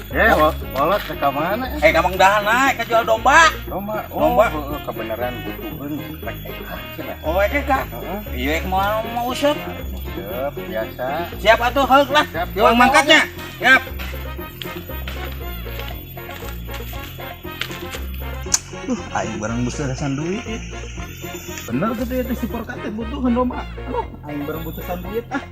Eh, kolot ka mana? Eh, ka Mang Dana, ka jual domba. Domba. Oh, Domba. Heeh, kebenaran butuheun rek eka cenah. Oh, eka. Heeh. Iya, mau mau usep. Siap, biasa. Siap atuh, heug lah. Siap, Uang mangkatnya. Siap. Aing barang butuhan duit ya. Bener gitu ya si porkat teh butuhan domba. Aduh, aing barang butuhan duit ah.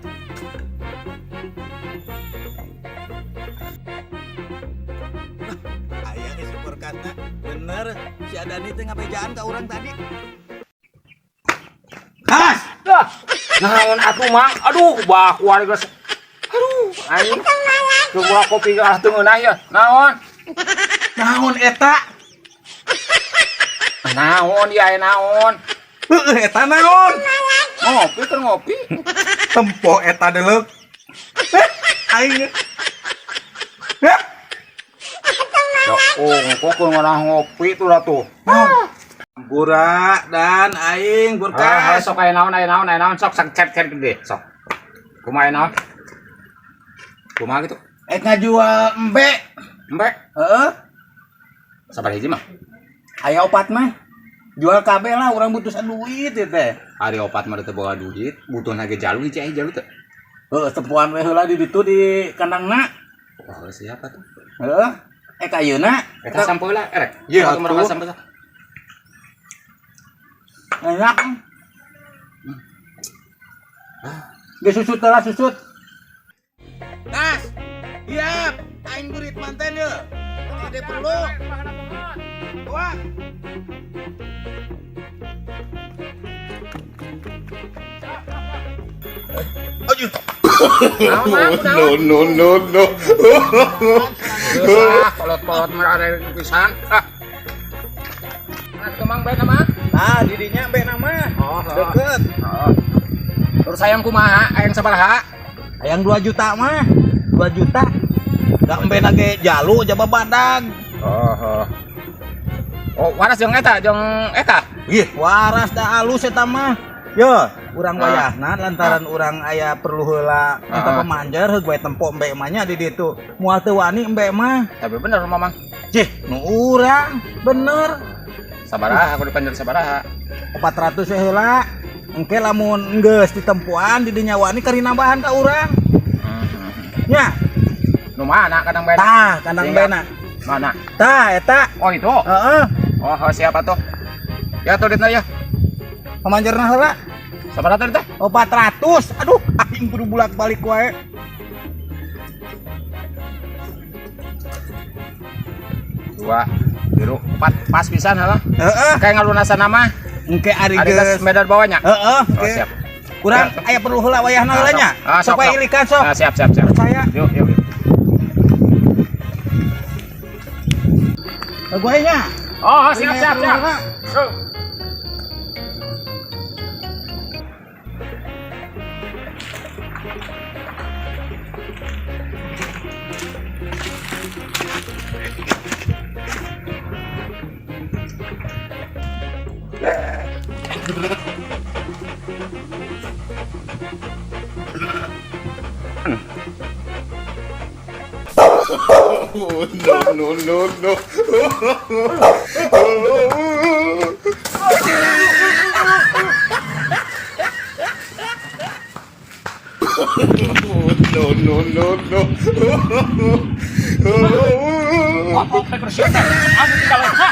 Aya ge si porkatna. Bener, si Adani teh ngabejaan ka urang tadi. Kas. Dah. Naon atuh, Mang? Aduh, bakuar geus. Aduh, aing. Coba kopi geus teu ngeunah ya. Naon? Naon eta? Naon ya aya naon? Heueuh, eta naon? Ngopi keur ngopi. Tempo eta deuleuh. Aing. Heh. Ya, oh, kok keur ngeunah ngopi tuh lah tuh. Pura dan aing Ah, berkas. sok aya naon, aya naon, aya naon, sok sok chat chat gede, sok. Kumaha aya naon? Kumaha gitu? Eh, ngajual embe. Embe, Heeh. sabar hiji mah. Aya opat mah. Jual kabeh lah, urang butuhan duit ieu teh. Ari opat mah teu boga duit, butuhna ge jalu hiji aya jalu teu. Heeh, tempoan we heula di ditu di kandangna. Wah, siapa tuh? Heeh. Eh, ka ayeuna Eta sampo lah, erek. Iya, Atuh mereka atuh. sampo. Enak. Geus susut lah susut. Tas. Iya, aing burit manten ye. Ada perlu. Wah. Aduh. No, no, no, no. Ah, kolot-kolot mah ada pisan. Ah. Nah, kemang bae nama? Nah, didinya embe nama. Oh, Deket. Oh. Terus sayang kumaha? Hayang sabaraha? Hayang 2 juta mah. 2 juta. Da embe ge jalu jaba badag. Oh, oh. Oh, waras jeung eta, jeung eta. Ih, waras da alus eta mah. Yo, urang wayahna lantaran urang aya perlu heula minta pemanjer heug wae tempo embe mah nya di ditu. Moal teu wani embe mah. Tapi bener mamang. Cih, nu urang bener. Sabaraha aku dipanjer sabaraha? 400 we heula. Engke lamun geus ditempoan di dinya wani kari nambahan ka urang. Nya, Nu mana kandang bena? Tah, kandang bena. Mana? Tah, eta. Oh, itu. Heeh. Oh, siapa tuh? Ya tuh ditna ya. Pemanjerna heula. Sabaraha tadi teh? Oh, 400. Aduh, aing kudu bolak-balik wae. 2, 3, 4 pas pisan heula. Heeh. Kayak ngalunasan nama. Engke ari Ari geus medan bawahnya. Heeh, Oh, siap. Kurang aya perlu heula wayahna heula nya. Ah, Sok wae ilikan sok. Ah, siap, siap, siap. Percaya. Yuk, yuk. Gue nya. Oh, siap, siap, siap. Yuk. No, no, no, no. No, no, no, no. Aku tinggal ha.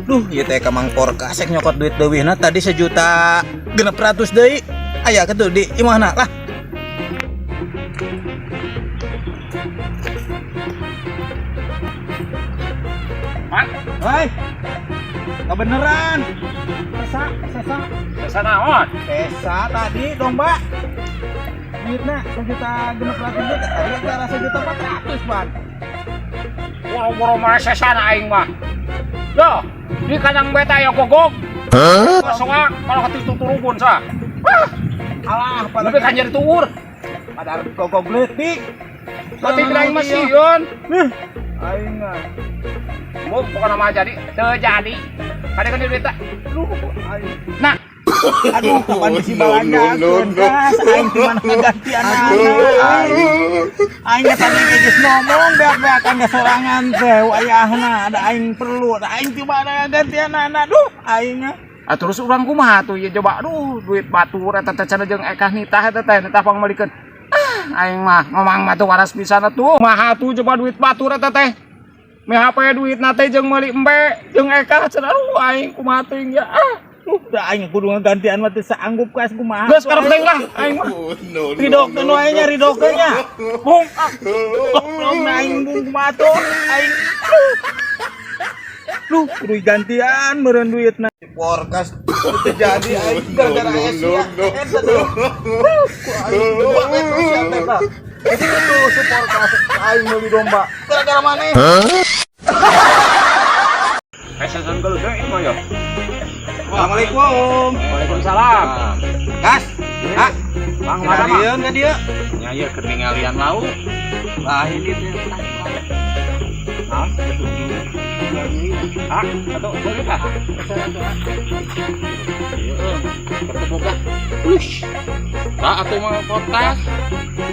Duh, ieu teh ka Mang Porkas ek nyokot duit leuwihna tadi 1.600.000 deui. Aya kitu di imahna lah. Mang, Hai. Kebeneran. Sesa, sesa. Sesa naon? Sesa tadi domba. Duitna 1.600.000 deui, tadi antara 1.400.000, Pan. Boro-boro mah sesana aing mah. Loh, di kandang beta ya gogog. Hah? Soak kalau ketitu turubun sa. Alah, Lebih kanjer tuur. Padahal gogog leutik. Penting aing mah sieun. Aing mah. Mau pokoknya mah jadi, terjadi. Ada kan duit tak? Duh, aing. Nah, Aduh, kapan bisi No, no, balanjakeun, no, no. Kas? Aing di mana ngagantian anak? Aing tadi geus ngomong beak-beakan ke sorangan teh wayahna ada aing perlu, ada aing di mana ngagantian anak. Duh, aing mah. Ah, terus urang kumaha tuh ya coba, aduh, duit batur eta teh cenah jeung ekah nitah eta teh nitah pangmeulikeun. Ah, aing mah ngomong mah tuh waras pisan atuh. Kumaha tuh coba duit batur eta teh? Meh HP duit teh jeung meuli embe jeung ekah cenah, aduh, aing kumaha teuing ya. Ah, Duh, da aing kudu ngagantian mah teu sanggup, Kas, kumaha. Geus karep teuing lah aing mah. No, no, Ridokeun wae nya, ridokeun nya. Bung ah. Goblok na aing, bung, kumaha tuh aing. Duh, kudu gantian meureun duitna. Porkas teu jadi aing gara-gara No, no, Asia. no. Eta tuh. Ku aing domba eta sia teh tah. Itu tuh si porkas aing meuli domba. Gara-gara maneh. Season geus deui mah ya. Assalamualaikum. Waalaikumsalam. Kas. Ah, Bang, mana mah? ka dieu? Nya ieu keur ningalian lauk. Lain ieu teh. Hah? Ah, atau boleh kah? Ieu kerteboga. Ush. Tah atuh mah potas.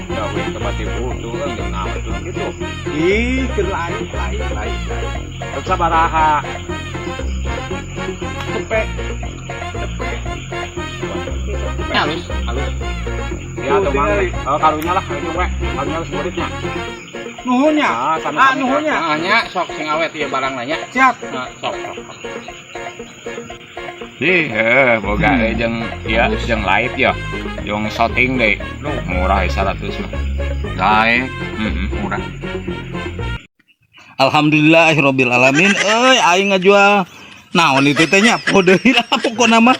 Ya we tempat ibu tuh kan jeung naon tuh gitu. Ih, keur lain. Lain lain lain. Terus sabaraha? Cepet. Cepet. Halus, halus. Ya tuh mang. Oh, karunya lah, karunya we. Karunya geus muridnya. Nuhun nya. Ah, sami-sami. Ah, nuhun nya. Nah, nya sok sing awet ieu barang nya. Siap. Nah, sok sok. Ih, heuh, boga euy jeung ieu jeung live ya. Jeung shooting deui. Duh, murah 100 mah. Lain. Heeh, murah. Alhamdulillahirabbil alamin. Euy, aing ngajual naon itu teh nya, poho deui lah pokona mah.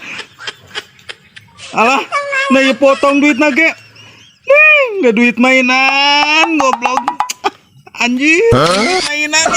Alah, nah ieu potong duitna ge. Nih, nggak duit mainan, goblok. Anjir, mainan.